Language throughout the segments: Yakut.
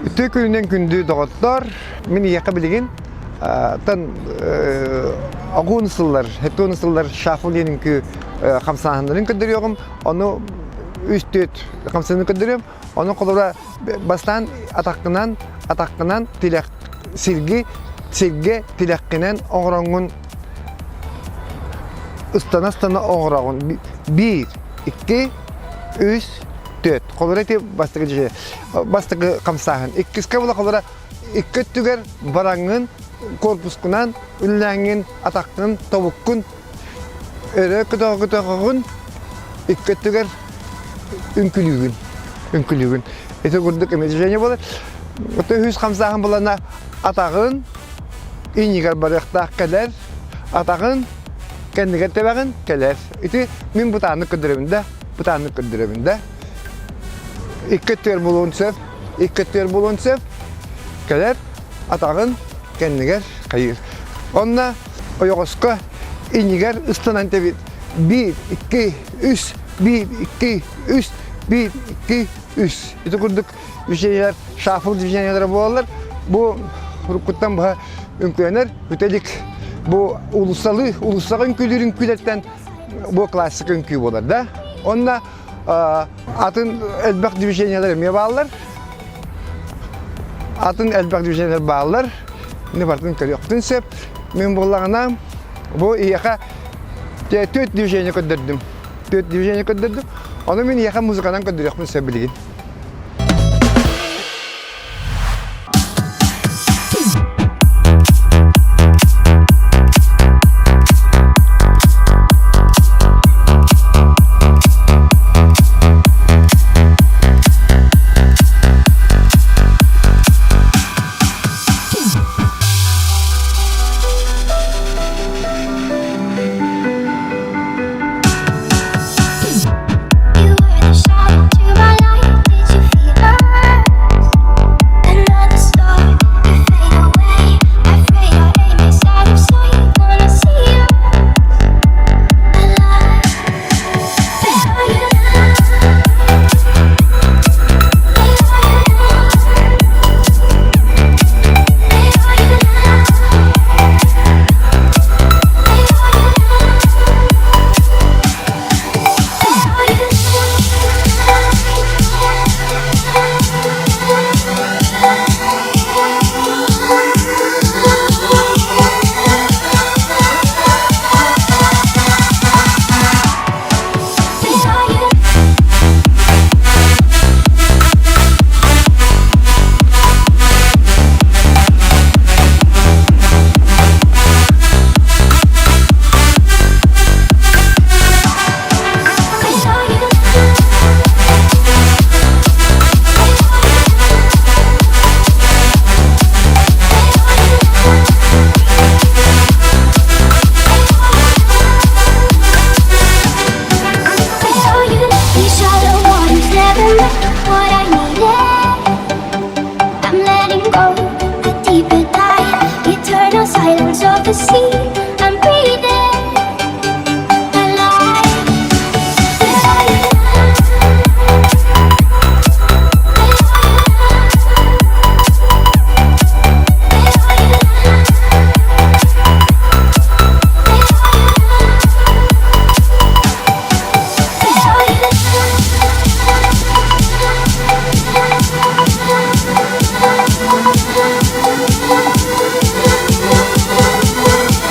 Үтүө күнүнэн күндү доҕоттор, мин ийэхэ билигин тан огун сыллар, хеттуун сыллар шафл диэн үҥкүү хамсааһыннарын көрдөрүөҕүм. Ону үс-түөрт хамсааһыны көрдөрүөм. Ону холобура бастаан атаххынан, атаххынан тилэх сирги, сиргэ тилэххинэн оҥороҥҥун ыстана-ыстана оҥороҕун. Биир, икки, үс, түөрт. Холобура ити бастакы дьиэ бастакы хамсааһын. Иккискэ була холобура икки өттүгэр бараҥҥын, корпускунан үллээҥҥин, атаххын, тобуккун өрө көтөҕө-көтөҕөҕүн, икки өттүгэр үҥкүлүүгүн, үҥкүлүүгүн. Ити курдук эмиэ движение буолар. Ото үһүс хамсааһын булана атаҕын иннигэр барыахтаах кэлэр, атаҕын кэннигэр тэбэҕин кэлэр. Ити мин бытааннык көрдөрөбүн да, бытааннык көрдөрөбүн да. Икки өттүгэр буолуон сөп, икки өттүгэр буолуон сөп. Кэлэр, атаҕын кэннигэр хайыыр. Онно ойоҕоско иннигэр ыстанан тэбит. Биир, икки, үс, биир, икки, үс, биир, икки, үс. Ити курдук движениелар, шафл движениелара буолаллар. Бу уруккуттан быһа үҥкүлэнэр, бүтэ илик бу уулуссалыы, уулуссаҕа үҥкүүлүүр үҥкүүлэртэн бу классика үҥкүү буолар да. Онно атын элбэх движениелар эмиэ бааллар. Атын элбэх движениелар бааллар. Мин барытын көрүөхпүтүн сөп. Мин буоллаҕына бу ийэхэ түөрт движение көрдөрдүм. Түөрт движение көрдөрдүм. Ону мин ийэхэ музыканан көрдөрүөхпүн сөп билигин. You were the shadow to my light. Did you feel us? Another star, you fade away. Afraid our aim is out of sight. Wanna see us alive? Where are you now? Where are you now? Where are you now? Where are you now? I'm letting go a deeper dive, eternal silence of the sea. I'm breathing alive. Where are you now? Where are you now? Where are you now? Where are you now? Where are you now?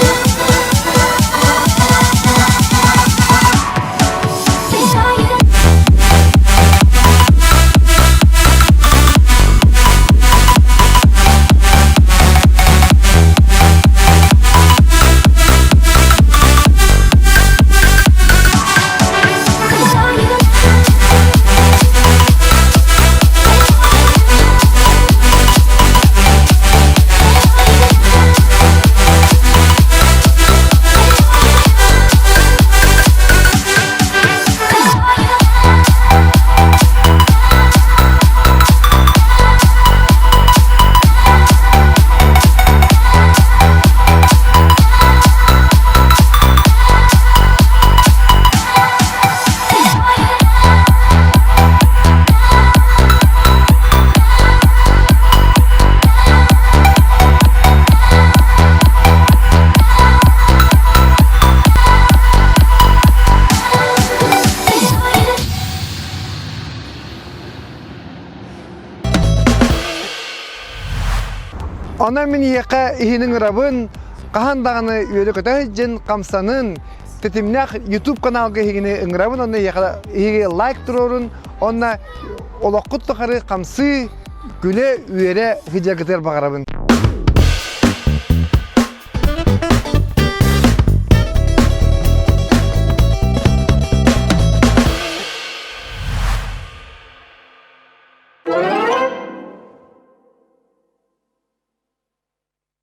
Онон мин эһиэхэ иһин ыҥырабын, хаһан даҕаны үөрэ-көтө сылдьын, хамсанын, тэтимнээх YouTube каналга эһигини ыҥырабын, онно эһиэхэ эһиги лайк туруорун, онно олоххут тухары хамсыы, күлэ-үөрэ сылдьаргытыгар баҕарабын.